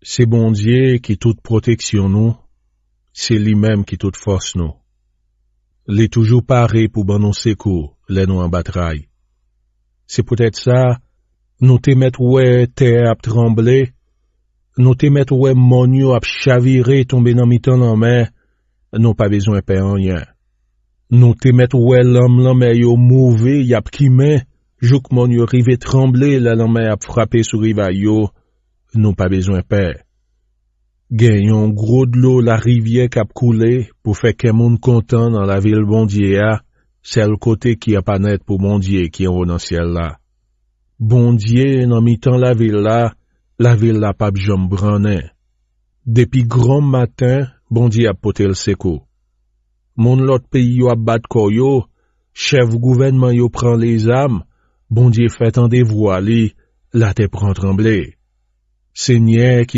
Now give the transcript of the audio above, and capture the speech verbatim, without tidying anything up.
Se Bondye ki tout pwoteksyon nou, se li menm ki tout fòs nou. Li toujou pare pou ban nou sekou lè nou anba tray. Se poutèt sa, nou te mèt wè tè a ap tranble, nou te mèt wè mòn yo ap chavire tonbe nan mitan lanmè, nou pa bezwen pè anyen. Nou te mèt wè lanm lanmè yo move, y ap kimen, jouk mòn yo rive tranble lè lanmè ap frape sou rivaj yo, nou pa bezwen pè. Gen yon gwo dlo larivyè k ap koule pou fè kè moun kontan nan lavil Bondye a, sèl kote ki apa nèt pou Bondye ki anwo nan syèl la. Bondye nan mitan lavil la, lavil la p ap janm brannen. Depi granmaten, Bondye ap pote l sekou. Moun lòt peyi yo ap bat kò yo, chèf gouvènman yo pran lezam, Bondye fè tande vwa li, latè pran tranble. Senyè ki